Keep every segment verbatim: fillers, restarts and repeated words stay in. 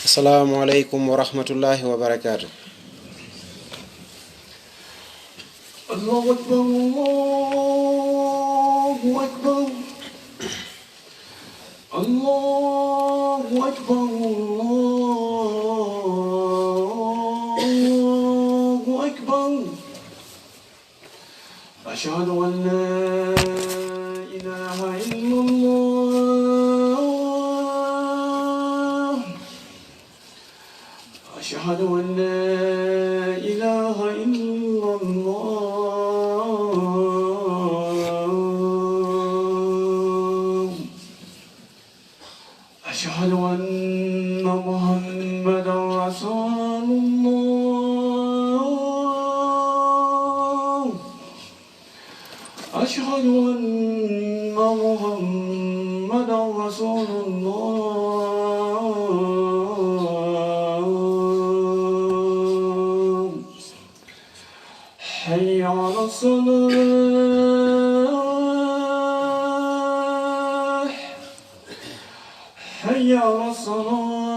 السلام عليكم ورحمة الله وبركاته. الله أكبر، الله أكبر. الله أكبر، الله أكبر. أشهد أن لا إله إلا الله. أشهد أن لا إله إلا الله. أشهد أن محمدا رسول الله. أشهد أن محمدا رسول الله. حي على الصلاة. حي على الصلاة.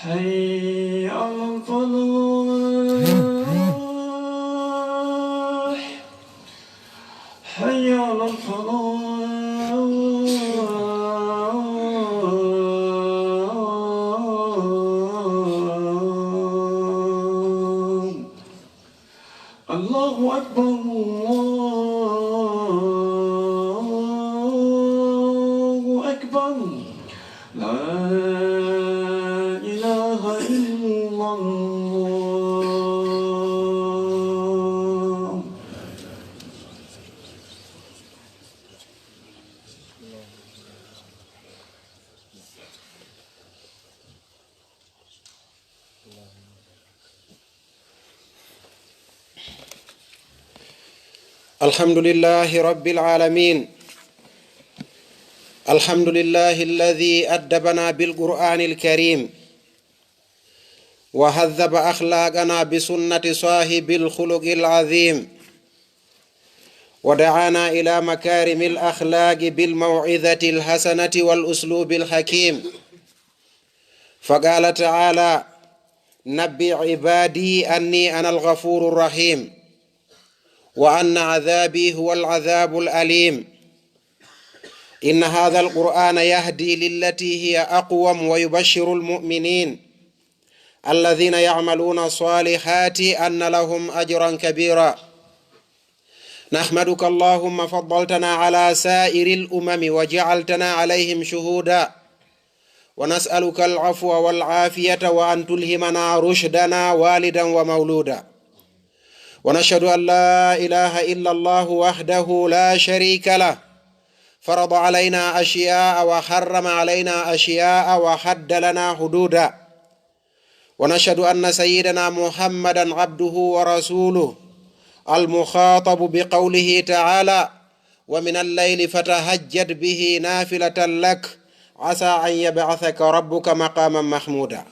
حي على الفلاح. حي على الفلاح. الله أكبر، الله أكبر. لا إله إلا الله. الحمد لله رب العالمين. الحمد لله الذي أدبنا بالقرآن الكريم وهذب أخلاقنا بسنة صاحب الخلق العظيم ودعانا إلى مكارم الأخلاق بالموعظة الحسنة والأسلوب الحكيم. فقال تعالى: نبئ عبادي أني أنا الغفور الرحيم وأن عذابي هو العذاب الأليم. إن هذا القرآن يهدي للتي هي أقوم ويبشر المؤمنين الذين يعملون الصالحات أن لهم أجرا كبيرا. نحمدك اللهم فضلتنا على سائر الأمم وجعلتنا عليهم شهودا، ونسألك العفو والعافية وأن تلهمنا رشدنا والدا ومولودا. ونشهد أن لا إله إلا الله وحده لا شريك له، فرض علينا أشياء وحرم علينا أشياء وحد لنا حدودا. ونشهد أن سيدنا محمدا عبده ورسوله المخاطب بقوله تعالى: ومن الليل فتهجد به نافلة لك عسى أن يبعثك ربك مقاما محمودا.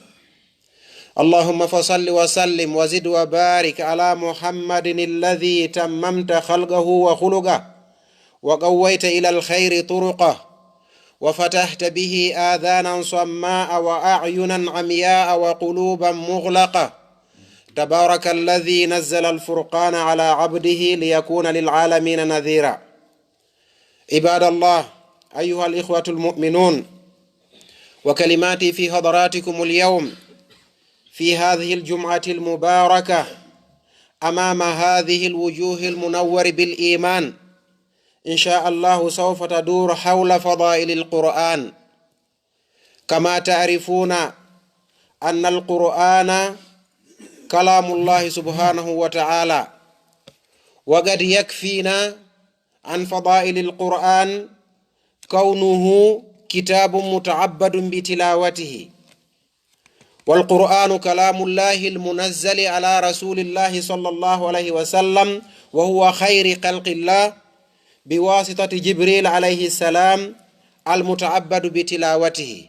اللهم فصل وسلم وزد وبارك على محمد الذي تممت خلقه وخلقه وقويت إلى الخير طرقه وفتحت به آذانا صماء وأعينا عمياء وقلوبا مغلقة. تبارك الذي نزل الفرقان على عبده ليكون للعالمين نذيرا. عباد الله، أيها الإخوة المؤمنون، وكلماتي في حضراتكم اليوم في هذه الجمعة المباركة أمام هذه الوجوه المنور بالإيمان إن شاء الله سوف تدور حول فضائل القرآن. كما تعرفون أن القرآن كلام الله سبحانه وتعالى، وقد يكفينا عن فضائل القرآن كونه كتاب متعبد بتلاوته، والقرآن كلام الله المنزل على رسول الله صلى الله عليه وسلم، وهو خير خلق الله، بواسطة جبريل عليه السلام المتعبد بتلاوته،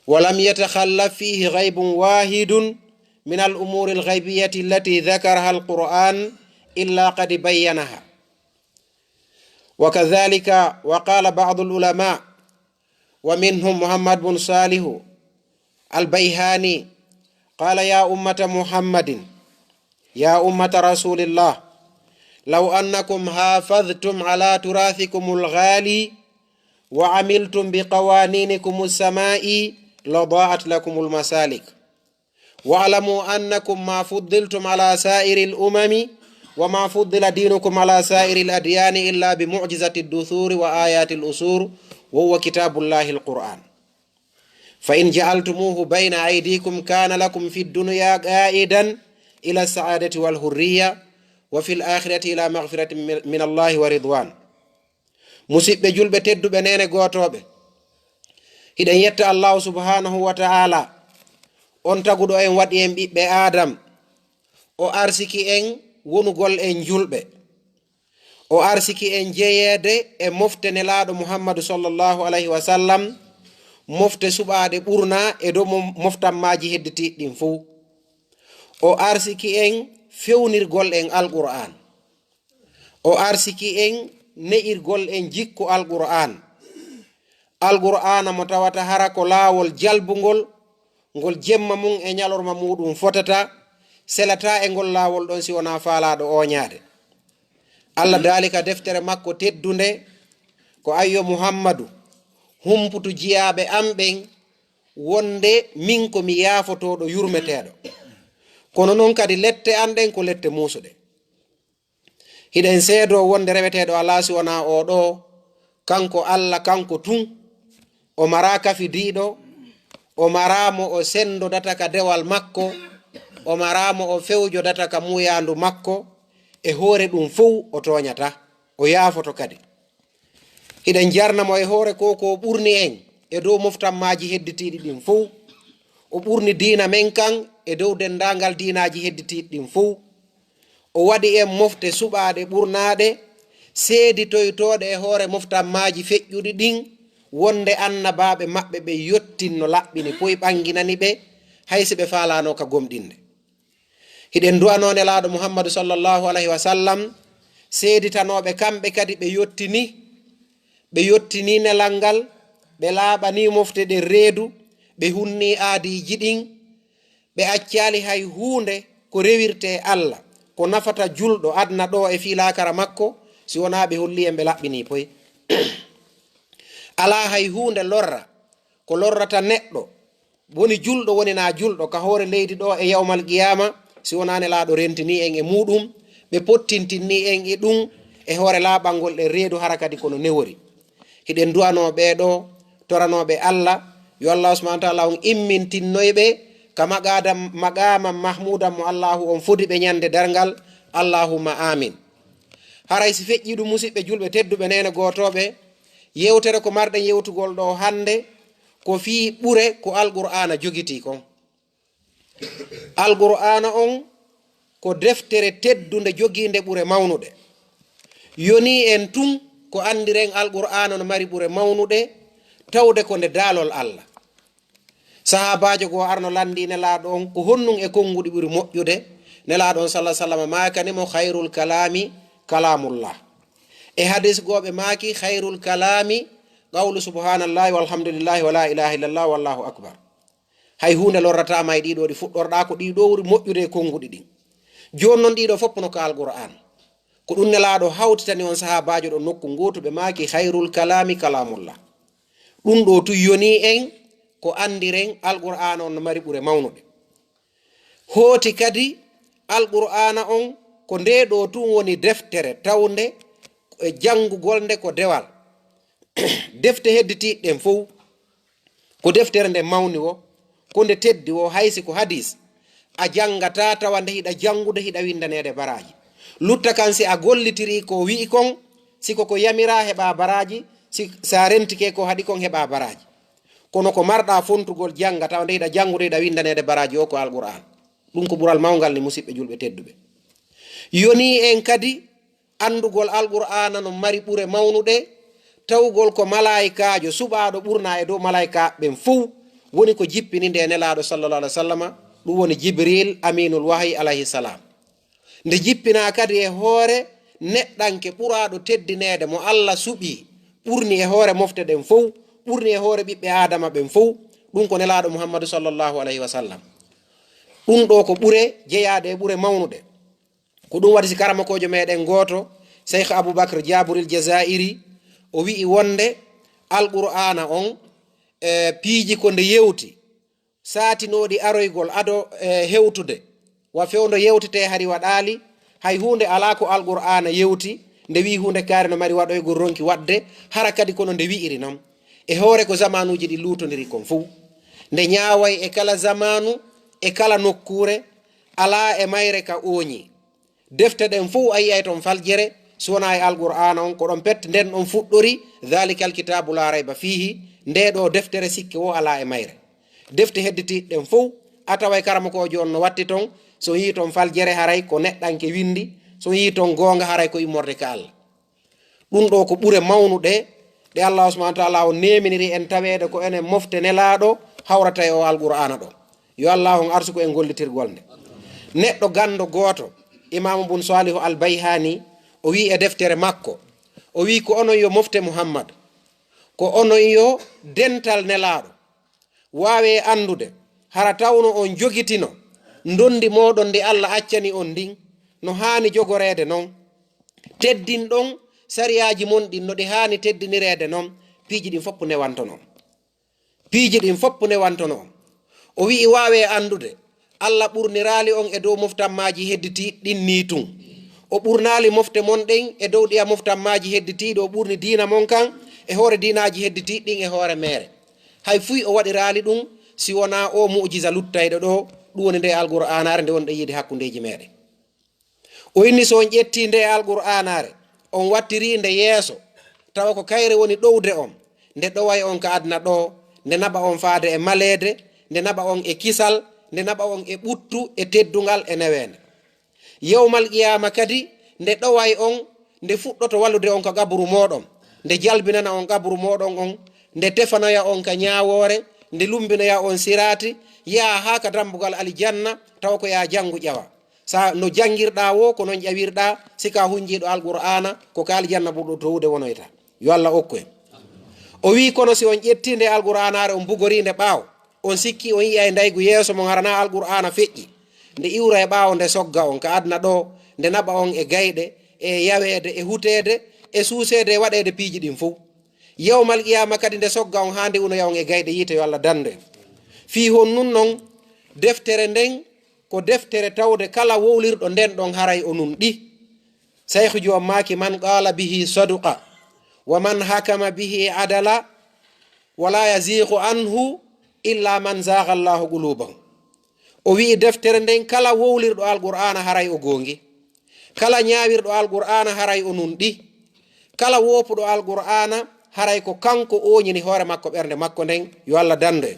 ولم يتخلف فيه غيب واحد من الأمور الغيبية التي ذكرها القرآن إلا قد بينها. وكذلك وقال بعض العلماء، ومنهم محمد بن صالح البيهاني، قال: يا أمة محمد، يا أمة رسول الله، لو أنكم حافظتم على تراثكم الغالي وعملتم بقوانينكم السماء لضاءت لكم المسالك. واعلموا أنكم ما فضلتم على سائر الأمم وما فضل دينكم على سائر الأديان إلا بمعجزة الدثور وآيات الأصول، وهو كتاب الله القرآن. فإن جعلتموه بين أيديكم كان لكم في الدنيا قائدا إلى السعادة والحرية، وفي الآخرة إلى مغفرة من الله ورضوان. Musidɓe julɓe tedduɓe, neene gootooɓe, hiɗen yetta Allahu subhanahu wa ta'ala, on taguɗo en, waɗi en ɓiɓɓe Aadam, o arsiki en wonugol en julɓe, o arsiki en jeyeede e mofte Nelaaɗo Muhammadu sallallahu alayhi wa sallam, mofte suɓaaɗe ɓurna e dow mo-, moftammaaji hedditiiɗi ɗin fow. O arsiki en fewnirgol en Alqur'aan. O arsiki en ne'irgol en jikku Alqur'aan. Alqur'aana mo tawata hara ko laawol jalbungol, ngol jemma mum e ñalorma muuɗum fotata, selataa e ngol laawol ɗon si wonaa faalaaɗo ooñaade. Allah daali ka deftere makko teddunde, ko: "Ayyo Muhammadu, humputu jiyaaɓe am ɓen wonde min ko mi yaafotooɗo, yurmeteeɗo. Kono non kadi lette an ɗen ko lette muusuɗe." Hiɗen seedoo wonde reweteeɗo alaa si wonaa oo ɗoo, kanko Alla, kanko tun. O maraa kafidiiɗo, o maraa mo o senndodata ka dewal makko, o maraa mo o fewjodata ka muuyaandu makko. E hoore ɗum fow o tooñataa, o yaafoto kadi. Hiɗen jarna mo e hoore ko ko o ɓurni en e dow moftammaaji hedditiiɗi ɗin fow. O ɓurni diina men kan e dow denndaangal diinaaji hedditiiɗi ɗin fow. O waɗi en mofte suɓaaɗe ɓurnaaɗe, seeditoytooɗe e hoore moftammaaji feƴƴuɗi ɗin, wonde annabaaɓe maɓɓe ɓe yottinno laɓɓini poy ɓanginani ɓe, hay si ɓe faalaano ka gomɗinde. Hiɗen du'anoo Nelaaɗo Muhammadu sallallahu alayhi wa sallam, seeditanooɓe kamɓe kadi ɓe yottini, ɓe yottini nelal ngal, ɓe laaɓani mofte ɗen reedu, ɓe hunni aadiiji ɗin, ɓe accaali hay huunde ko rewirtee Alla, ko nafata julɗo aduna ɗoo e fii laakara makko, si wonaa ɓe holli en ɓe laɓɓinii poy. Alaa hay huunde lorra, ko lorrata neɗɗo, woni julɗo, woni naa julɗo, ka hoore leydi ɗoo e yawmal qiyaama, si wonaa Nelaaɗo rentinii en e muuɗum, ɓe pottintinni en e ɗum, e hoore laaɓangol ɗen reedu, hara kadi kono newori. Hiɗen du'anoo ɓee ɗoo, toranooɓe Alla, yo Allaahu subhaanahu wa ta'aalaa on immintinnoy ɓe ka maqaadam-, maqaama mahmuudan mo Allaahu on fodi ɓe ñande darngal. Allahumma aamin. Haray si feƴƴii ɗum, musidɓe julɓe tedduɓe, neene gootooɓe, yewtere ko marɗen yewtugol ɗoo hannde ko fii ɓure ko Alqur'aana jogitii kon. Alqur'aana on ko deftere teddunde jogiinde ɓure mawnuɗe. Yonii en tun ko anndiren Alqur'aana no mari ɓure mawnuɗe, tawde ko nde daalol Alla. Sahaabaajo goo arno lanndii Nelaaɗo on ko honɗum e konnguɗi ɓuri moƴƴude. Nelaaɗo on sallallahu alaihi wasallam maakani mo: "Khairul kalami kalamullah." E hadis goo ɓe maaki: "Khairul kalami qawlu subhanallahi walhamdulillahi wa la ilaha illallah wallahu akbar." Hay huunde lorrataa ma e ɗii ɗoo ɗi fuɗɗorɗaa ko ɗii ɗoo ɓuri moƴƴude e konnguɗi ɗin. Jooni non ɗii ɗoo fof no ka Alqur'aan. Ko ɗum Nelaaɗo hawtitani on sahaabaajo ɗon nokku ngootu, ɓe maaki: "Khairul kalami kalamullah." Ɗum ɗoo tun yonii en ko anndiren Alqur'aana on no mari ɓure mawnuɗe. Hooti kadi Alqur'aana on ko ndee ɗoo tun woni deftere tawnde e janngugol nde ko dewal. Defte hedditiiɗe ɗen fow, ko deftere nde mawni wo, ko nde teddi wo, hay si ko hadis, a janngataa tawa nde hiɗa janngude, hiɗa winndaneede baraaji. Lutta kan si a gollitirii ko wi'i kon, si ko ko yamiraa heɓaa baraaji, si, si a rentike ko haɗi kon heɓaa baraaji. Kono ko marɗaa fontugol jannga tawa nde hiɗa janngude, hiɗa winndaneede baraaji o ko Alqur'aan. Ɗum ko ɓural mawngal ni, musidɓe julɓe tedduɓe. Yonii en kadi anndugol Alqur'aana no mari ɓure mawnuɗe, tawgol ko malaa'ikaajo suɓaaɗo ɓurnaa e dow malaa'ikaaɓe ɓen fow woni ko jippini nde Nelaaɗo sallallahu alaihi wasallama, Ɗum woni Jibril Aminul Wahyi alayhi salam. Nde jippinaa kadi e hoore neɗɗanke ɓuraaɗo teddineede mo Allah suɓii, ɓurni e hoore mofte ɗen fow, ɓurni e hoore ɓiɓɓe Aadama ɓen fow, ɗum ko Nelaaɗo Muhammadu sallallahu alayhi wa sallam. Ɗum ɗoo ko ɓure jeyaaɗe e ɓure mawnuɗe. Ko ɗum waɗi si karamokoojo meɗen gooto, Seykh Abubakar Jaburil Jazairi, o wi'i wonde Alqur'aana on, e piiji ko nde yewti, saatinooɗi aroygol ado, e, hewtude, wa fewndo yewtetee hari waɗaali, hay huunde alaa ko Alqur'aana yewti, nde wi'i huunde kaari no mari waɗoygol ronki waɗde, hara kadi kono nde wi'iri non. E hoore ko zamaanuuji ɗi luutondiri kon fow. Nde ñaaway e kala zamaanu, e kala nokkuure, alaa e mayre ka ooñi. Defte ɗen fow a yi'ay ton faljere, si wonaa e Alqur'aana on, ko ɗon pet nden ɗon fuɗɗori, "Dhalika alkitabu la rayba fihi", ndee ɗoo deftere sikke woo alaa e mayre. Defte hedditiiɗe ɗen fow, a taway karamokoojo on no watti ton, so yi'i ton faljere haray ko neɗɗanke windi, so yi'i ton goonga haray ko immorde ka Allah. Ɗum ɗoo ko ɓure mawnuɗe ɗe Allahu subhanahu wa taala o neeminiri en taweede ko enen mofte Nelaaɗo hawrata e o Alqur'aana ɗo. Yo Allahu on arsuku en gollitirgol nde. Neɗɗo ganndo gooto, Imaamu Bun Salihu Al Bayhani, o wi'i e deftere makko, o wi'i ko onon yo mofte Muhammad, ko onon yo dental Nelaaɗo. Waawee anndude, hara tawno on jogitino ndondi mooɗon ndi Allah accani on ndin, no haani jogoreede non. Teddinɗon sariyaaji mon ɗin no ɗi haani teddinireede non, piiji ɗin fof newantono on. Piiji ɗin fof newantono on. O wi'i, waawee anndude, Allah ɓurniraali on e dow moftammaaji hedditiiɗi ɗin nii tun. O ɓurnaali mofte mon ɗen e dow ɗiya moftammaaji hedditiiɗi, o ɓurni diina mon kan e hoore diinaaji hedditiiɗi ɗin e hoore meere. Hay fuy o waɗiraali ɗum si wonaa oo mu'jiza luttayɗo ɗoo, ɗum woni nde Alqur'aanaare nde wonɗen yiide hakkundeeji meeɗen. O inni, so on ƴettii nde Alqur'aanaare, on wattirii nde yeeso, tawa ko kayre woni ɗowde on, nde ɗoway on ka aduna ɗoo, nde naɓa on faade e maleede, nde naɓa on e kisal, nde naɓa on e ɓuttu, e teddungal, e neweende. Yawmal qiyaama kadi, nde ɗoway on, nde fuɗɗoto wallude on ka qaburu mooɗon, nde jalbinana on qaburu mooɗon on, nde tefanoya on ka ñaawoore, nde lumbinoya on siraati, yaha haa ka dambugal aljanna, tawa ko yaa janngu ƴawa. Sa no janngirɗaa woo, ko non ƴawirɗaa, si ka hunjiiɗo Alqur'aana, ko ka aljanna ɓurɗo towude wonoyta. Yo Allah okku en. O wi'i, kono si on ƴettii nde Alqur'aanaare, on bugorii nde ɓaawo, on sikkii, on yi'ay ndaygu yeeso mon, hara na Alqur'aana feƴƴi. Nde iwra e ɓaawo, nde sogga on ka aduna ɗoo, nde naɓa on e gayɗe, e yaweede, e huteede, e suuseede, e waɗeede piiji ɗin fow. Yawmal qiyaama kadi nde sogga on haa nde unoya on e gayɗe yiite, yo Allah dandu en. Fii honnun non deftere nden ko deftere tawde kala wowlirɗo nden ɗon haray o nunɗi. Sayhu Joom maaki, "Man qaala bihi saduqa, wa man hakama bihi adala, wala yaziqu anhu illa man zaqa Allahu qulubahum." O wi'i deftere nden kala wowlirɗo Alqur'aana haray o goongi. Kala ñaawirɗo Alqur'aana haray o nunɗi. Kala woopuɗo Alqur'aana haray ko kanko ooñini hoore makko ɓernde makko nden. Yo Allah dandu en.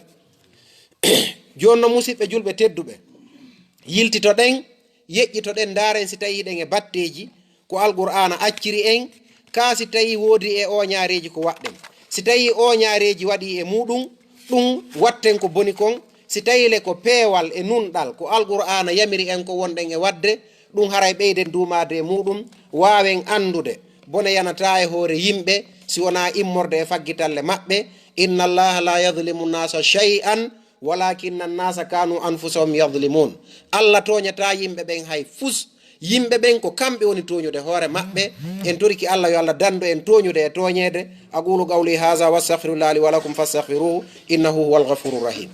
Jooni non, musiɓɓe julɓe tedduɓe, yiltitoɗen, yeƴƴitoɗen, ndaaren si tawii hiɗen e batteeji ko Alqur'aana acciri en, kaa si tawii woodi e ooñaareeji ko waɗɗen. Si tawii ooñaareeji waɗii e muuɗum, ɗum watten ko boni kon. Si tawii le ko peewal e nunɗal, ko Alqur'aana yamiri en ko wonɗen e waɗde, ɗum haray ɓeyden duumaade e muuɗum, waawen anndude bone yanataa e hoore yimɓe si wonaa immorde e faggitalle maɓɓe. "Inna Allaha la yadhlimu nnasa shay'an, walakinna nnasa kanu anfusahum yadhlimun." Allah tooñataa yimɓe ɓen hay fus. Yimɓe ɓen ko kamɓe woni tooñude hoore maɓɓe. En toriki Allah yo Allah dandu en tooñude e tooñeede. Aqulu qawli hadha wa astaghfirullah li wa lakum fastaghfiruhu innahu huwal ghafurur rahim.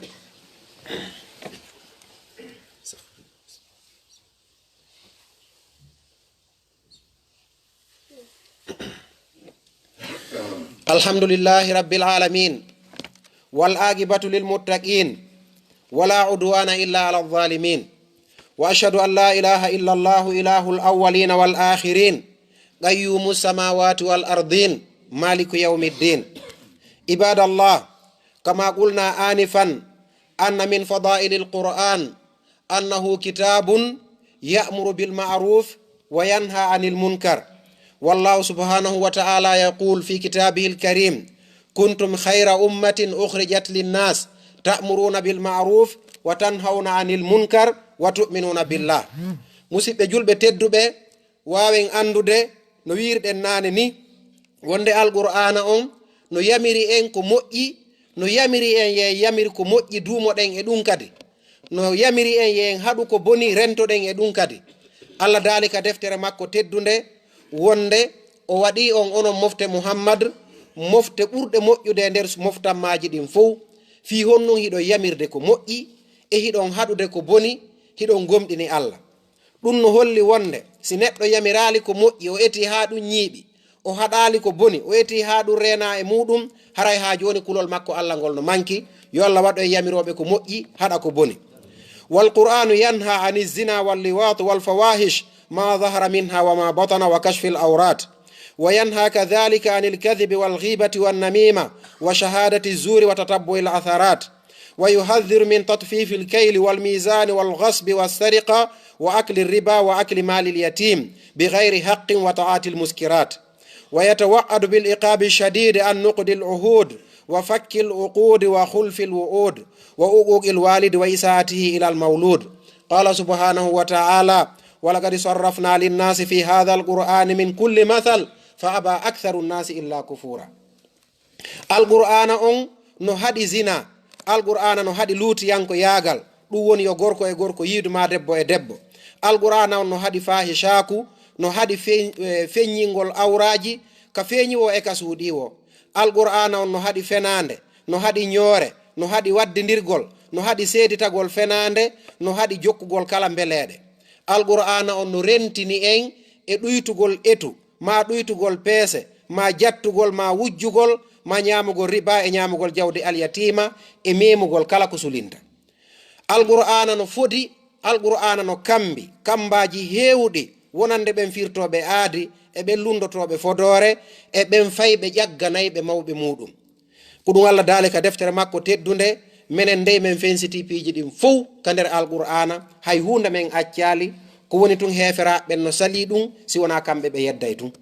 الحمد لله رب العالمين، والعاقبة للمتقين، ولا عدوان إلا على الظالمين، وأشهد أن لا إله إلا الله إله الأولين والآخرين، قيوم السماوات والأرضين، مالك يوم الدين. عباد الله، كما قلنا آنفا أن من فضائل القرآن أنه كتاب يأمر بالمعروف وينهى عن المنكر. والله سبحانه وتعالى يقول في كتابه الكريم: "كنتم خير أمة أخرجت للناس تأمرون بالمعروف وتنهون عن المنكر وتؤمنون بالله. Musidɓe julɓe tedduɓe, waawen anndude no wiirɗen naane ni, wonde Alqur'aana on no yamiri en ko moƴƴi, no yamiri en yo en yamir ko moƴƴi, duumoɗen e ɗum kadi. No yamiri en yo en haɗu ko boni, rentoɗen e ɗum kadi. Allah daali ka deftere makko teddunde wonde o waɗi on, onon mofte Muhammad, mofte ɓurɗe moƴƴude e nder moftammaaji ɗin fow. Fii honɗun hiɗon yamirde ko moƴƴi, e hiɗon haɗude ko boni, hiɗon gomɗini Allah. Ɗun no holli wonde si neɗɗo yamiraali ko moƴƴi, o etii haa ɗun ñiiɓi, o haɗaali ko boni, o etii haa ɗun reenaa e muuɗum, haray haa jooni kulol makko Allah ngol no manki. Yo Allah waɗu en yamirooɓe ko moƴƴi, haɗa ko boni. والقرآن ينهى عن الزنا واللواط والفواحش ما ظهر منها وما بطن وكشف العورات، وينهى كذلك عن الكذب والغيبة والنميمة وشهادة الزور وتتبع العثرات، ويحذر من تطفيف الكيل والميزان والغصب والسرقة وأكل الربا وأكل مال اليتيم بغير حق وتعاطي المسكرات، ويتوعد بالعقاب الشديد عن نقض العهود وفك العقود وخلف الوعود وعقوق الوالد وإساءته إلى المولود. قال سبحانه وتعالى: ولقد صرفنا للناس في هذا القرآن من كل مثل فأبى أكثر الناس إلا كفورا. Alqur'aana on no haɗi zina, Alqur'aana no haɗi luutiyankoyaagal, ɗum woni yo gorko e gorko yiidu maa debbo e debbo. Alqur'aana on no haɗi faahishaaku, no haɗi fe-, eh, feññingol awraaji, ka feeñi woo e ka suuɗii woo. Alqur'aana on no haɗi fenaande, no haɗi ñoore, no haɗi waddindirgol, no haɗi seeditagol fenaande, no haɗi jokkugol kala mbeleeɗe. Alqur'aana on no rentini en e ɗuytugol etu, maa ɗuytugol peese, maa jattugol, maa wujjugol, maa ñaamugol riba e ñaamugol jawdi alyatiima e meemugol kala ko sulinta. Alqur'aana no fodi, Alqur'aana no kambi, kambaaji heewuɗi, wonande ɓen firtooɓe aadi, e ɓen lunndotooɓe fodoore, e ɓen fayɓe ƴagganayɓe mawɓe muuɗum. Ko ɗum Allah daali ka deftere makko teddunde, menen dey men fensitii piiji ɗin fow ka nder Alqur'aana, hay huunde men accaali, ko woni tun heeferaaɓe ɓen no salii ɗum, si wonaa kamɓe ɓe yedday tun.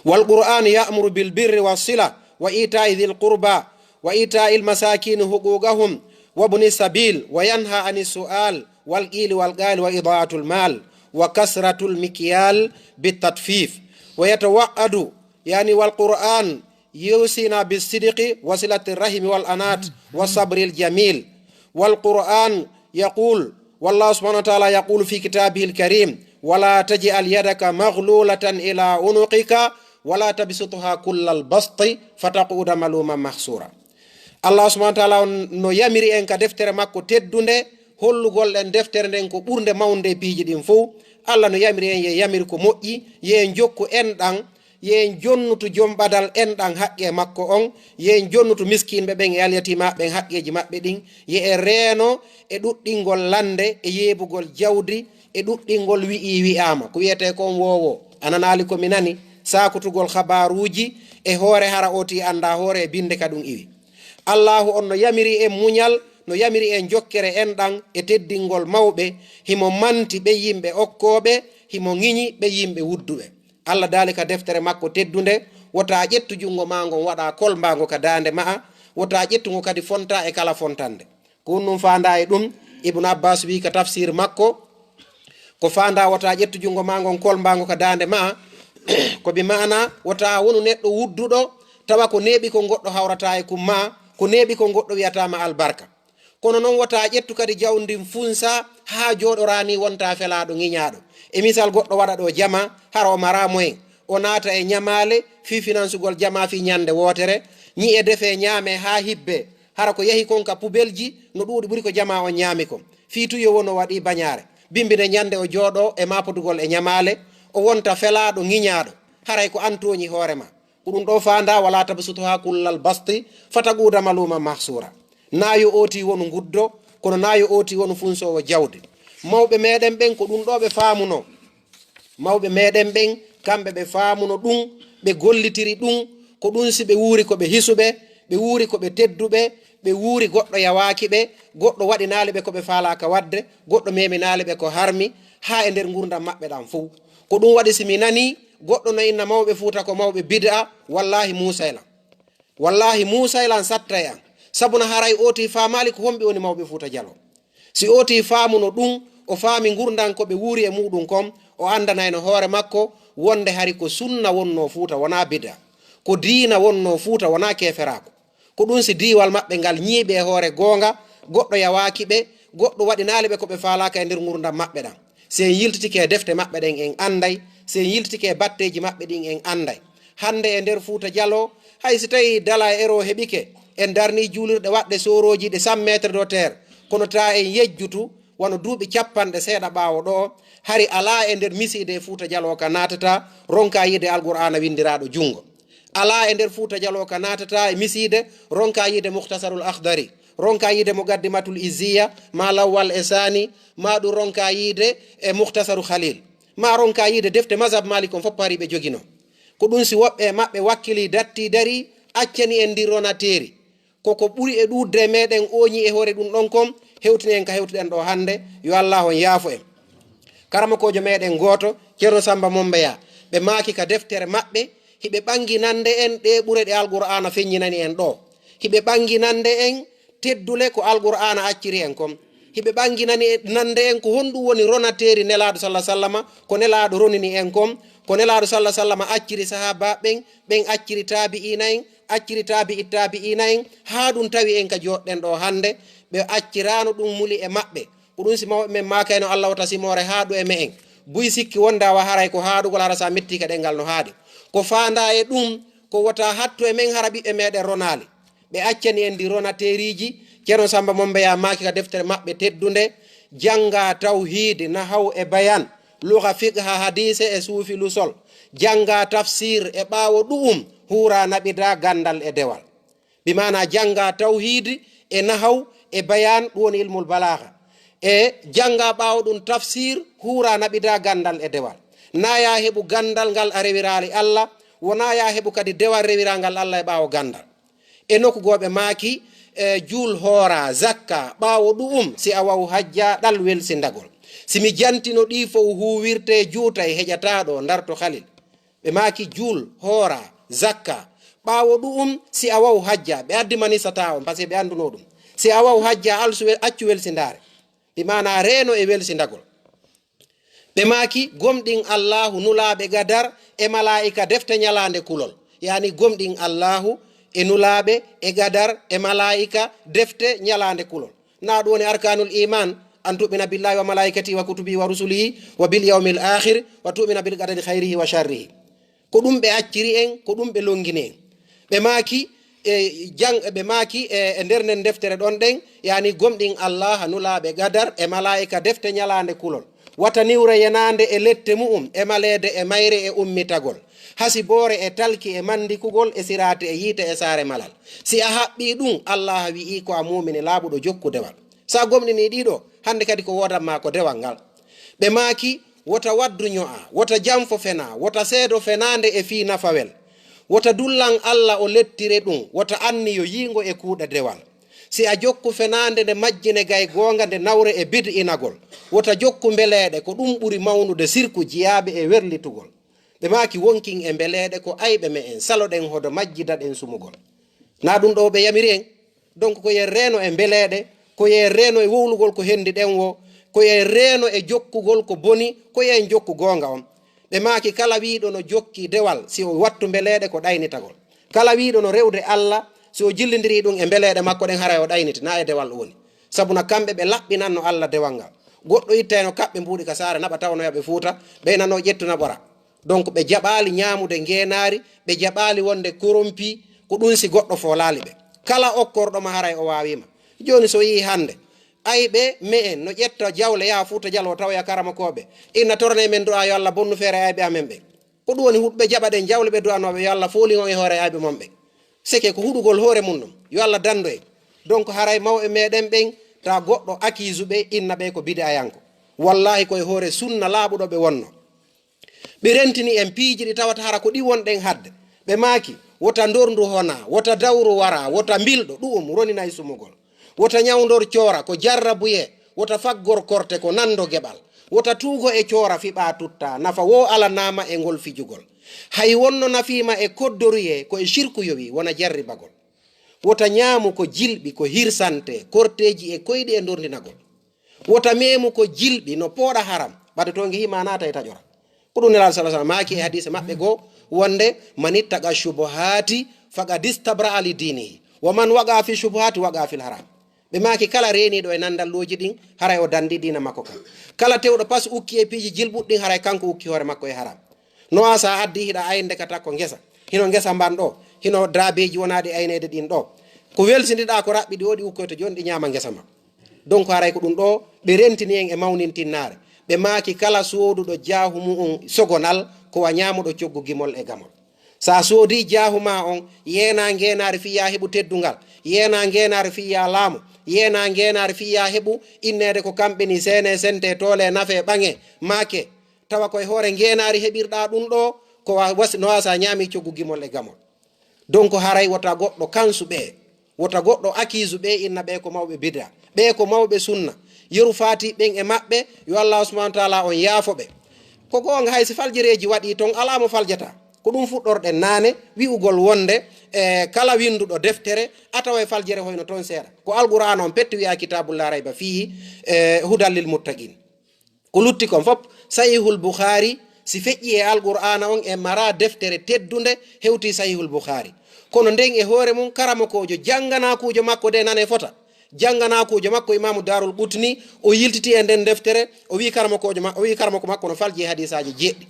والقرآن يأمر بالبر والصلة وإيتاء ذي القربى وإيتاء المساكين حقوقهم وابن السبيل وينهى عن السؤال والقيل والقال وإضاعة المال وكثرة المكيال بالتطفيف ويتوعد، يعني، والقرآن يوصينا بالصدق وصلة الرحم والأنات والصبر الجميل. والقرآن يقول، والله سبحانه وتعالى يقول في كتابه الكريم: ولا تجعل يدك مغلولة إلى عنقك ولا تبسطها كل البسط فتقعد ملوما محسورا. Allah subhanahu wa ta'ala on no yamiri en ka deftere makko teddunde, hollugol en deftere nden ko ɓurnde mawnde e piiji ɗin fow. Allah no yamiri en, yo en yamir ko moƴƴi, yo en jokku enɗan, yo en jonnutu jom ɓadal enɗan haqqee makko on, yo en jonnutu miskinɓe ɓen e alyatimaaɓe ɓen haqqeeji maɓɓe ɗin, yo en reeno e ɗuɗɗingol lannde e yeebugol jawdi e ɗuɗɗingol wi'ii wi'aama. Ko wi'etee kon woowo, a nanaali ko mi nani, saakutugol habaaruuji e hoore hara ooti anndaa hoore e binnde ka ɗum iwi. Allaahu on no yamiri en muñal, no yamiri en jokkere enɗan e teddingol mawɓe, himo manti ɓe yimɓe okkooɓe, himo ŋiñi ɓe yimɓe wudduɓe. Allah daali ka deftere makko teddunde, wota ƴettu junngo maa ngon waɗa kolmbaango ka daande ma'a, wota ƴettu ngo kadi fonta e kala fontande. Ko ɗum faandaa e ɗum, Ibnu Abbas wi'i ka tafsir makko, ko faandaa wota ƴettu junngo maa ngon kolmbaango ka daande ma'a, ko bi ma'ana wota wonu neɗɗo wudduɗo, tawa ko neeɓi kon goɗɗo hawrata e kun maa, ko neeɓi kon goɗɗo wi'ataa ma albarka. Kono non wota ƴettu kadi jawdi ndin funsa haa jooɗoraa ni wonta felaaɗo ŋiñaaɗo. E misal, goɗɗo waɗa ɗo jama, hara o maraa moyen, o naata e ñamaale fii finansugol jama fii ñande wootere, ñi'e defee ñaamee haa hibbee, hara ko yahi kon ka pubelji no ɗuuɗi ɓuri ko jama on ñaami kon. Fii tuyo woo no waɗi bañaare, bimbine ñande o jooɗoo e maapotugol e ñamaale, o wonta felaaɗo ŋiñaaɗo, haray ko an tooñi hoore maa. Ko ɗum ɗoo faandaa, wala tabsutuha kullal basti fataquda maluman mahsura. Naa yo ooti wonu nguddo, kono naa yo ooti wonu funsoowo jawdi. Mawɓe meɗen ɓen ko ɗum ɗoo ɓe faamuno. Mawɓe meɗen ɓen, kamɓe ɓe faamuno ɗum, ɓe gollitiri ɗum, ko ɗum si ɓe wuuri ko ɓe hisuɓe, ɓe wuuri ko ɓe tedduɓe, ɓe wuuri goɗɗo yawaaki ɓe, goɗɗo waɗinaali ɓe ko ɓe faalaaka waɗde, goɗɗo meminaali ɓe ko harmi, haa e nder ngurdam maɓɓe ɗam fow. Ko ɗum waɗi si mi nanii goɗɗo no inna mawɓe Fuuta ko mawɓe bid'a, wallaahi muusay lan. Wallaahi muusay lan, sattay an. Sabuna haray ooti faamaali ko homɓe woni mawɓe Fuuta Jaloo. Si ooti faamuno ɗum, o faami ngurndan ko ɓe wuuri e muuɗum kon, o anndanayno hoore makko wonde hari ko sunna wonnoo Fuuta, wonaa bida. Ko diina wonnoo Fuuta, wonaa keeferaaku. Ko ɗum si diiwal maɓɓe ngal ñiiɓi e hoore goonga, goɗɗo yawaaki ɓe, goɗɗo waɗinaali ɓe ko ɓe faalaaka e nder ngurndan maɓɓe ɗan. Si en yiltitike e defte maɓɓe ɗen, en annday. Si en yiltitike e batteeji maɓɓe ɗin, en annday. Hannde e nder Fuuta Jaloo, hay si tawii dala e ero heɓike, en darnii juulirɗe waɗɗe soorooji ɗe cent mètres de hauteur, kono taa en yejjutu, wano duuɓi capanɗe seeɗa ɓaawo ɗoo, hari alaa e nder misiide e Fuuta Jaloo ka naatata ronka yiide Alqur'aana winndiraaɗo junngo. Alaa e nder Fuuta Jaloo ka naatata e misiide ronka yiide Mukhtasarul Akhdari, ronka yiide Muqaddimatul Izziya, maa Lawwal e Saani, maa ɗum ronka yiide e Mukhtasaru Khalil, maa ronka yiide defte mazhab Maalik on fof hari ɓe jogino. Ko ɗum si woɓɓe e maɓɓe wakkilii, dattii, darii, accani en ndin ronateeri. Ko ko ɓuri e ɗuuɗde e meɗen ooñii e hoore ɗum ɗon kon, hewtini en ka hewtuɗen ɗoo hannde, yo Allaahu on yaafo en. Karamokoojo meɗen gooto, Ceerno Sammba Mombeya, ɓe maaki ka deftere maɓɓe, hiɓe ɓannginande en ɗee ɓure ɗe Alqur'aana feññinani en ɗoo. Hiɓe ɓannginande en teddule ko Alqur'aana acciri en kon. Hiɓe ɓannginani nande en ko honɗum woni ronateeri Nelaaɗo sallallaahu alayhi wa sallama, ko Nelaaɗo ronini en kon, ko Nelaaɗo sallallaahu alayhi wa sallama acciri sahaabaaɓe ɓen, ɓen acciri taabi'iina en, acciri taabi'i taabi'iina en, haa ɗum tawi en ka jooɗɗen ɗoo hannde, ɓe acciraano ɗum muli e maɓɓe. Ko ɗum si mawɓe men maakayno Alla wota simoore haaɗu e me'en. Buy sikki wonde awa haray ko haaɗugol hara sa metti ka ɗenngal no haaɗi. Ko faandaa e ɗum, ko wota hattu e men hara ɓiɓɓe meɗen ronaali. Ɓe accani en ndi ronateeriiji, Ceerno Sammba Mombeya maaki ka deftere maɓɓe teddunde, janngaa tawhiidi, nahaw e bayan, luga, fiqha, hadiise e suufi lusol. Janngaa tafsiir e ɓaawo ɗu'um huuraa naɓidaa ganndal e dewal. Bi maanaa janngaa tawhiidi e nahaw e bayan, ɗum woni ilmul balaaga. E janngaa ɓaawo ɗum tafsiir, huuraa naɓidaa ganndal e dewal. Naa yaa heɓu ganndal ngal a rewiraali Alla, wonaa yaa heɓu kadi dewal rewiraa ngal Alla e ɓaawo ganndal. E nokku goo ɓe maaki, e, juul, hooraa, zakka, ɓaawo ɗu'um si a waw hajja ɗal welsindagol. Si mi jantino ɗii fow huuwirtee juutay heƴataa ɗoo ndarto Khalil. Ɓe maaki juul, hooraa, zakka, ɓaawo ɗu'um si a waw hajja, ɓe addi manisa taa on, parce que ɓe anndunoo ɗum. Si a waw hajja, alsu wel-, accu welsindaare. Bi maanaa reeno e welsindagol. Ɓe maaki, gomɗin Allaahu, nulaaɓe gadar, e malaa'ika, defte, ñalaande kulol. Yaani gomɗin Allaahu, e nulaaɓe, e gadar, e malaa'ika, defte, ñalaande kulol. Naa ɗum woni arkaanul iimaan, an tu'mina billaahi wa malaa'ikatihi wa kutubihi wa rusulihi wa bil yawmil aakhir wa tu'mina bil qadari khayrihi wa sharrihi. Ko ɗum ɓe acciri en, ko ɗum ɓe longini en. Ɓe maaki, e jang-, ɓe maaki e, e nder nden deftere ɗon ɗen, yaani gomɗin Allaaha, nulaaɓe gadar, e malaa'ika, defte, ñalaande kulol. Wata niwre yenaande e lette mu'um, e maleede e mayre e ummitagol. Hasiboore e talki e manndikugol e siraati e yiite e saare malal. Si a haɓɓii ɗum, Allaaha wi'ii ko a muumini laaɓuɗo jokku dewal. Sa gomɗinii ɗii ɗoo, hannde kadi ko woodan maa ko dewal ngal. Ɓe maaki, wota waddu ño'a, wota janfo fena, wota seedo fenaande e fii nafawel. Wota dullan Alla o lettire ɗum, wota anniyo yiingo e kuuɗa dewal. Si a jokku fenaande nde majjine gay goonga nde nawre e bid'inagol. Wota jokku mbeleeɗe, ko ɗum ɓuri mawnude sirku jiyaaɓe e werlitugol. Ɓe maaki wonkin e mbeleeɗe ko ayɓe me'en, saloɗen hodo majji daɗen sumugol. Naa ɗum ɗoo ɓe yamiri en? Donc ko yen reeno e mbeleeɗe, ko yen reeno e wowlugol ko henndi ɗen woo, ko yen reeno e jokkugol ko boni, ko yen jokku goonga on. Ɓe maaki kala wiiɗo no jokki dewal, si o wattu mbeleeɗe ko ɗaynitagol. Kala wiiɗo no rewde Alla, si o jillindirii ɗum e mbeleeɗe makko ɗen, haray o ɗayniti, naa e dewal o woni. Sabu na kamɓe ɓe laɓɓinanno Alla dewal ngal. Goɗɗo ittayno kaɓɓe mbuuɗi ka saare, naɓa tawa no yaɓe Fuuta, ɓeynanno ƴettu naɓora. Donc ɓe jaɓaali ñaamude ngeenaari, ɓe jaɓaali wonde korompi, ko ɗum si goɗɗo foolaali ɓe. Kala okkorɗo ma haray o waawii ma. Jooni so yii hannde, ayɓe me'en no ƴetta jawle yaha Fuuta Jaloo tawoya karamokooɓe. Inna tornee men du'aa yo Alla bonnu feere ayɓe amen ɓe. Ko ɗum woni huɗ-, ɓe jaɓa ɗen jawle ɓe du'anooɓe yo Alla foolin on e hoore ayɓe mon ɓe. Seke ko huɗugol hoore mum ɗum. Yo Alla danndo en. Donc haray mawɓe meɗen ɓen, ta goɗɗo akiisu ɓe, inna ɓe ko bid'ayanko. Wallaahi ko e hoore sunna laaɓuɗo ɓe wonno. Ɓe rentini en piiji ɗi tawata hara ko ɗi wonɗen haɗde. Ɓe maaki, wota ndorndu hona, wota dawru wara, wota mbilɗo, ɗu'um roninay sumugol. Wota ñawndor coora, ko jarrabuyee, wota faggor korte, ko nanndo geɓal. Wota tuugo e coora, fiɓaa tuttaa, nafa woo alanaama e ngol fijugol. Hay wonno nafiima e koddoruyee, ko e sirku yowii, wona jarribagol. Wota ñaamu ko jilɓi, ko hirsante, korteeji e koyɗi e ndorndinagol. Wota meemu ko jilɓi, no pooɗa haram, ɓade to nge hima naata e taƴora. Ko ɗum Nelaaɗo sala sallam maaki e hadiise maɓɓe goo, wonde, "Man ittaqa shubuhaati faqad istabra li diinihi, wa man waqa fi shubuhaati waqa fil haram." Ɓe maaki, kala reeniiɗo e nanndalluuji ɗin, haray o danndi diina makko kan. Kala tewɗo pas ukki e piiji jilɓuɗi ɗin, haray kanko ukki hoore makko e haram. No a sa addi hiɗa aynde ka takko ngesa. Hino ngesa mban ɗo, hino daabeeji wonaaɗi ayneede ɗin ɗo. Ko welsindiɗaa ko raɓɓiɗi o ɗi ukkoyta jooni ɗi ñaama ngesa ma. Donc haray ko ɗum ɗo ɓe rentini en e mawnintinnaare. Ɓe maaki kala sooduɗo jaahu mu'un sogonal ko wa ñaamuɗo coggu gimol e gamol. Sa soodi jaahu ma on, yeena ngeenaari fii ya heɓu teddungal, yeena ngeenaari fii ya laamu, yeena ngeenaari fii ya heɓu inneede ko kamɓe ni seene sente toole nafe ɓaŋe maake. Tawa koye hoore ngeenaari heɓirɗaa ɗum ɗo, ko wa-, wasi-, no wasa ñaami coggu gimol e gamol. Donc haray wota goɗɗo kansu ɓe, wota goɗɗo akiisu ɓe, inna ɓe ko mawɓe bida, ɓe ko mawɓe sunna. Yeru faati ɓen e maɓɓe, yo Allah subhanahu wa taala on yaafo ɓe. Ko goonga, hay si faljereeji waɗi ton, alaa mo faljata. Ko ɗum fuɗɗorɗen naane, wi'ugol wonde, e, kala winnduɗo deftere, a tawa e faljere hoyno ton seeɗa. Ko Alqur'aana on petti wi'a, "Kitaabun laa rayba fiihi, e, hudan lil muttaqiin." Ko lutti kon fof, Sahihul Bukhaari, si feƴƴi e Alqur'aana on, e mara deftere teddunde hewti Sahihul Bukhaari. Kono nden e hoore mum, karamokoojo jannganakuujo makko de nane fota. Jannganakuujo makko Imaamu Daarul Qutni, o yiltiti e nden deftere, o wi karamokoojo ma-, o wi karamoko makko no falji e hadiisaaji jeeɗɗi.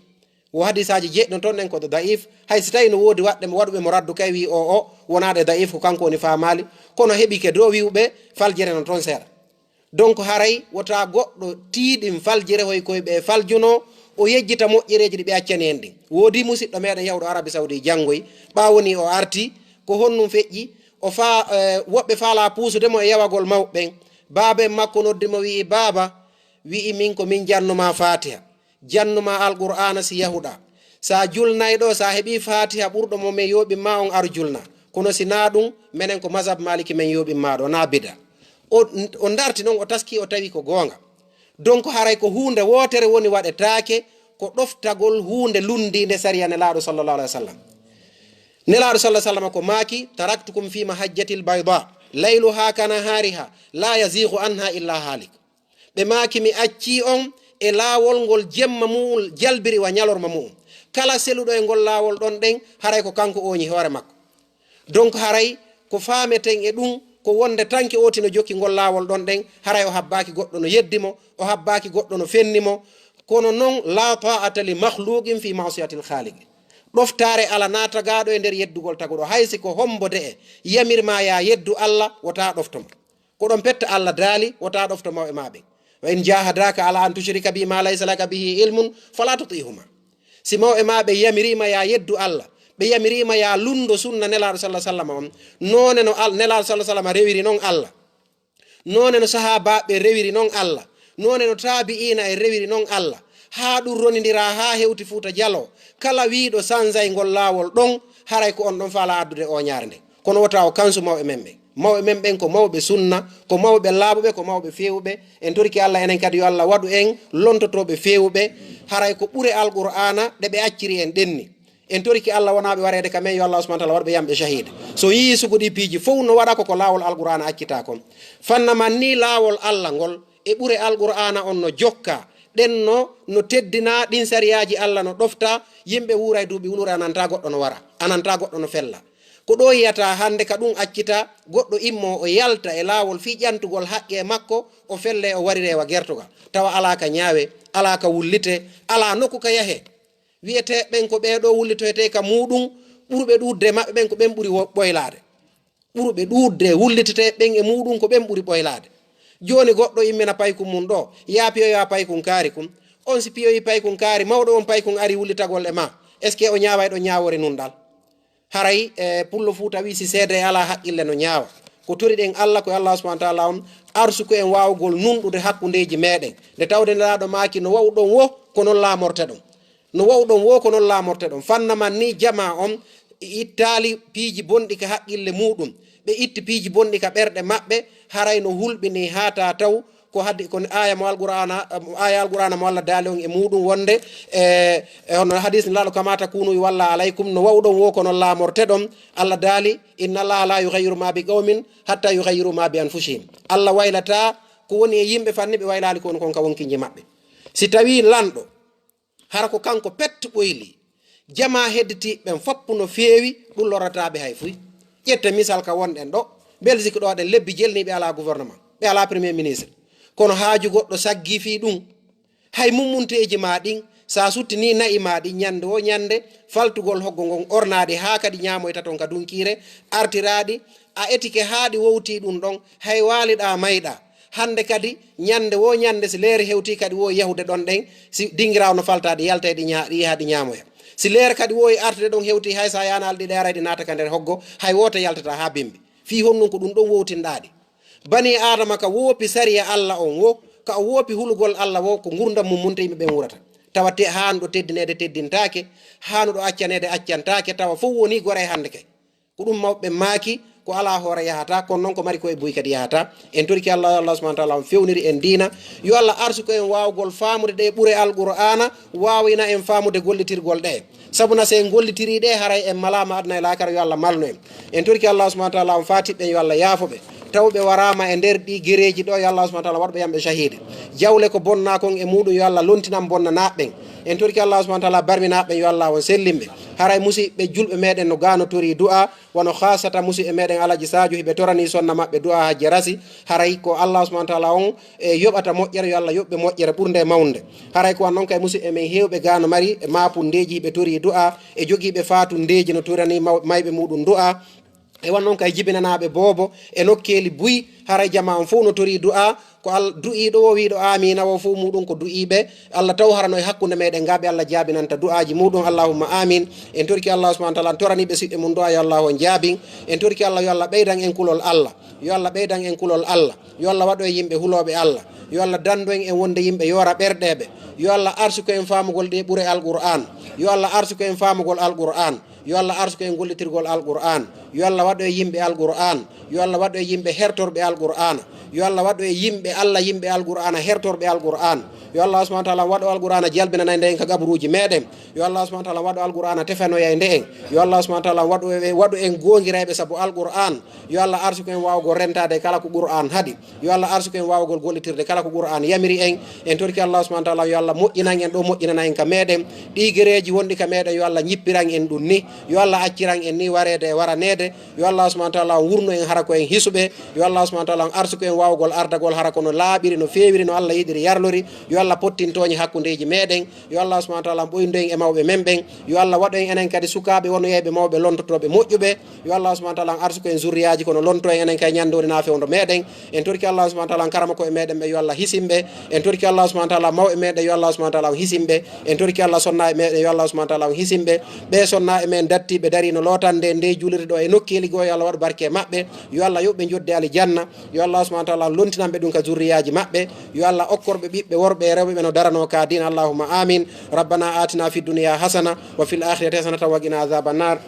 Wo hadiisaaji jeeɗɗi non ton ɗen ko da'if, hay si tawi no woodi waɗɓe mo, waɗuɓe mo raddu kay wi o, o wonaade da'if, ko kanko woni faamaali, kono heɓike do wi'uɓe faljere non ton seeɗa. Donc haray wota goɗɗo tiiɗin faljere hoy koye ɓe faljuno, o yejjita moƴƴereeji ɗi ɓe accani en ɗin. Woodi musiɗɗo meɗen yahuɗo Arabi Saudi janngoy, ɓaawo ni o arti, ko honnum feƴƴi, o fa-, eh, woɓɓe faala puusude mo e yawagol mawɓe ɓen. Baaba en makko noddi mo wi'i, "Baaba," wi'i, "min ko min jannuma Faatiha. Jannuma Alqur'aana si yahuɗa. Sa julnay ɗo, sa heɓi Faatiha ɓurɗo mo men yooɓin ma on, aru julna. Kono si na ɗum, menen ko mazhab Maliki men yooɓin ma ɗo, na bida." O, o darti non, o taski, o tawi ko goonga. Donc haray ko huunde wootere woni waɗetaake, ko ɗoftagol huunde lundiinde sariya Nelaaɗo sallallahu alaihi wasallam. Nelaaɗo sallallahu alaihi wasallam ko maaki, "Taraktukum fi mahajjatil bayda, layluha ka nahariha, la yazighu anha illa halik." Ɓe maaki, "Mi accii on e laawol ngol jemma mu'un jalbiri wa ñalorma mu'un. Kala seluɗo e ngol laawol ɗon ɗen, haray ko kanko ooñi hoore makko." Donc haray ko faameten e ɗum, ko wonde tanke ooti no jokki ngol laawol ɗon ɗen, haray o habbaaki goɗɗo no yeddi mo, o habbaaki goɗɗo no fenni mo. Kono non, "La ta'ata li makhluqin fi ma'siyatil khaliq." Ɗoftaare ala naatagaaɗo e nder yeddugol taguɗo, hay si ko hombo de e yamir ma ya yeddu Allah, wota ɗofto mo. Ko ɗon petta Allah daali, wota ɗofto mawɓe ma ɓen. "Wa in jahadaka ala an tushrika bi ma laysa laka bihi ilmun, fala tuti'huma." Si mawɓe ma ɓe yamiriima ya yeddu Allah, ɓe yamiriima ya lundo sunna Nelaaɗo sallallahu alaihi wasallam on, noone no Al-, Nelaaɗo sallallahu alaihi wasallam rewiri non Allah, noone no sahaabaaɓe rewiri non Allah, noone no taabi'iina en rewiri non Allah, haa ɗum ronindira haa hewti Fuuta Jaloo, kala wiiɗo sanzay ngol laawol ɗon, haray ko on ɗon faala addude o ñaare nde. Kono wota o kansu mawɓe men ɓen. Mawɓe men ɓen ko mawɓe sunna, ko mawɓe laaɓuɓe, ko mawɓe feewuɓe. En torike Allah enen kadi yo Allah waɗu en lontotooɓe feewuɓe. Haray ko ɓure Alqur'aana ɗe ɓe acciri en ɗenni. En torike Allah wonaaɓe wareede ka men, yo Allah subhanahu wa taala waɗu ɓe yamɓe shahida. So yii sugu ɗi piiji fow no waɗa ko ko laawol Alqur'aana accita kon. Fanna man ni laawol Allah ngol e ɓure Alqur'aana on no jokka, ɗen no, no teddina, ɗin sariyaaji Allah no ɗofta, yimɓe wuuray duuɓi wulure, ananta goɗɗo no wara, ananta goɗɗo no fella. Ko ɗo yiyata hannde ka ɗum accita, goɗɗo immo o yalta e laawol fii ƴantugol haqqe makko, o felle o warire wa gertogal. Tawa alaa ka ñaawe, alaa ka wullite, alaa nokku ka yahe. Wiyetee ɓen ko ɓee ɗo wullitoytee ka muuɗum, ɓurɓe ɗuuɗde maɓɓe ɓen ko ɓen ɓuri wo-, ɓoylaade. Ɓurɓe ɗuuɗde wullitete ɓen e muuɗum ko ɓen ɓuri ɓoylaade. Jooni goɗɗo immina paykun mum ɗo, yaa piyoyaa paykun kaari kun. On si piyoyi paykun kaari, mawɗo on paykun ari wullitagol e ma. Est-ce que o ñaaway ɗo ñaawoore nunɗal? Haray, e, pullo Fuuta wi si seede alaa haqqille no ñaawa. Ko toriɗen Allah, ko e Allah subhanahu wa taala on arsuku en waawugol nunɗude hakkundeeji meɗen. Nde tawde Nelaaɗo maaki no wa'u ɗon wo, ko non laamorte ɗon. No wa'u ɗon wo ko non laamorte ɗon. Fanna man ni jamaa on ittaali piiji bonɗi ka haqqille muuɗum. Ɓe itti piiji bonɗi ka ɓerɗe maɓɓe, haray no hulɓini haa taa taw Ko hadi, ko aya mo Alqur'ana, aya Alqur'ana mo Allah daali on e muɗum wonde, e, e hono hadis Nulaaɗo, "Kama takunu yuwalla alaykum", no wawɗon wo ko non laamorteɗon. Allah daali, "Inna Allaha la yughayyiru ma bi qawmin hatta yughayyiru ma bi anfusihim." Allah waylata ko woni e yimɓe fanni ɓe waylaali ko woni kon ka wonkinji maɓɓe. Si tawi lanɗo, hara ko kanko pet ɓoyli, jama hedditiiɓe ɓen foppu no feewi, ɗum lorrataa ɓe hay fuy. Ƴette misal ka wonɗen ɗo, Belgique ɗo ɗen lebbi jelni ɓe alaa gouvernement, ɓe alaa premier ministre. Kono haaju goɗɗo saggi fii ɗum. Hay mummunteeji ma ɗin, sa suttini na'i ma ɗin ñande wo ñande, faltugol hoggo ngon ornaade haa kadi ñaamoyta ton ka dunkiire, artiraaɗi, a etike haa ɗi wowti ɗum ɗon, hay waaliɗa mayɗa. Hande kadi, ñande wo ñande, si leere hewti kadi wo yahude ɗon ɗen, si dingiraawo no falta ɗi, yalta e ɗi ña-, ɗi yaha ɗi ñaamoya. Si leere kadi wo e artude ɗon hewti, hay sa yaanaali ɗi ɗeeray ɗi naata ka nder hoggo, hay woote yaltata haa bimbi. Fii honɗum ko ɗum ɗon wowtinɗaa ɗi. Bani Aadama ka woopi sariya Allah on wo, ka o woopi hulugol Allah wo, ko ngurdam mum munta yimɓe ɓen wurata. Tawa te-, haanuɗo teddineede teddintaake, haanuɗo accaneede accantaake, tawa fof woni gore hande kay. Ko ɗum mawɓe maaki, ko alaa hoore yahata, kono noon ko mari koye buy kadi yahata. En toriki Allah, Allah subhanahu wa taala on fewniri en diina. Yo Allah arsuko en waawgol faamude ɗe ɓure Alqur'aana, waawina en faamude gollitirgol ɗe. Sabu na si en gollitirii ɗe, haray en malaama aduna e laakara, yo Allah malnu en. En toriki Allah subhanahu wa taala on faatiɓɓe en, yo Allah yaafo ɓe. Taw ɓe waraama e nder ɗi gereeji ɗo, yo Allah subhanahu wa taala waɗ ɓe yamɓe shahiide. Jawle ko bonnaa kon e muɗum, yo Allah lontinan bonnanaaɓe ɓen. En toriki Allah subhanahu wa taala barminaaɓe ɓen, yo Allah on sellin ɓe. Haray musiɓɓe julɓe meɗen no ganotori du'a, wano khaasata musiɓɓe meɗen Alaji Sadio, hiɓe torani sonna maɓɓe du'a Hajja Rasi. Haray ko Allah subhanahu wa taala on e yoɓata moƴƴere, yo Allah yoɓ ɓe moƴƴere ɓurnde e mawnde. Haray ko wan non kay musiɓɓe men heewɓe gano mari e maapundeeji, hiɓe tori du'a, e jogiiɓe faatundeeji no torani maw-, mayɓe muɗum du'a. E wan non kay jibinanaaɓe boobo e nokkeeli buy, haray jamaa on fof no tori du'a. Ko Al-, du'iiɗo wo wiiɗo aamiina wo fof muɗum ko du'iiɓe. Allah taw harano e hakkunde meɗen, ngaaɓe Allah jaabinanta du'aaji muɗum. Allahumma amin. En toriki Allah subhanahu wa taala, en torani ɓe siɓɓe mum du'a, yo Allah on jaabin. En toriki Allah, yo Allah ɓeydan en kulol Allah. Yo Allah ɓeydan en kulol Allah. Yo Allah waɗu en yimɓe hulooɓe Allah. Yo Allah dandu en e wonde yimɓe yoora ɓerɗeeɓe. Yo Allah arsuko en faamugol ɗe ɓure Alqur'aan. Yo Allah arsuko en faamugol Alqur'aan. Yo Allah arsuko en gollitirgol Alqur'aan. Yo Allah waɗu en yimɓe Alqur'aan. Yo Allah waɗu en yimɓe hertorɓe Alqur'aana. Yo Allah waɗu en yimɓe Allah, yimɓe Alqur'aana, hertorɓe Alqur'aan. Yo Allah subhanahu wa taala waɗu Alqur'aana jalbinanayde en ka gaburuuji meɗen. Yo Allah subhanahu wa taala waɗu Alqur'aana tefanoyayde en. Yo Allah subhanahu wa taala waɗu, waɗu en goongirayɓe sabu Alqur'aan. Yo Allah arsuko en waawgol rentaade kala ko Qur'aan haɗi. Yo Allah arsuko en waawgol gollitirde kala ko Qur'aan yamiri en. En toriki Allah subhanahu wa taala, yo Allah moƴƴinan en ɗo moƴƴinana en ka meɗen. Ɗi gereeji wonɗi ka meɗen, yo Allah ñippiran en ɗum ni. Yo Allah acciran en ni wareede e waraneede. Yo Allah subhanahu wa taala on wurnu en hara ko en hisuɓe. Yo Allah subhanahu wa taala on arsuko en waawgol ardagol hara kono laaɓiri no feewiri, no Allah yiɗiri yarlori. Yo Allah pottin tooñe hakkundeeji meɗen. Yo Allah subhanahu wa taala on ɓoyndo en e mawɓe men ɓen. Yo Allah waɗu en enen kadi sukaaɓe wonoyayɓe mawɓe lontotooɓe moƴƴuɓe. Yo Allah subhanahu wa taala on arsuko en zurriyaaji kono lonto en enen kay ñandoori naa fewndo meɗen. En toriki Allah subhanahu wa taala on karamoko e meɗen ɓe, yo Allah hisin ɓe. En toriki Allah subhanahu wa taala mawɓe meɗen, yo Allah subhanahu wa taala on hisin ɓe. En toriki Allah sonnaaɓe meɗen, yo Allah subhanahu wa taala on hisin ɓe. Ɓe sonnaaɓe men dattiiɓe darino lootande nde julirde ɗo e nokkeeli goo, yo Allah waɗu barke e maɓɓe. Yo Allah yoɓ ɓe jodde alijanna. Yo Allah subhanahu wa taala lontinan ɓe ɗum ka zurriyaaji maɓɓe. Yo Allah okkorɓe ɓiɓɓe worɓe e rewɓe ɓe no darano ka diina. Allahumma amin. ربنا آتنا في الدنيا حسنة وفي الآخرة حسنة وقنا عذاب النار.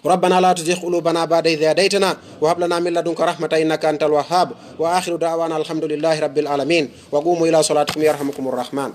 ربنا لا تزغ قلوبنا بعد إذ هديتنا وهب لنا من لدنك رحمة إنك أنت الوهاب. وآخر دعوانا الحمد لله رب العالمين. وقوموا إلى صلاتكم يرحمكم الرحمن.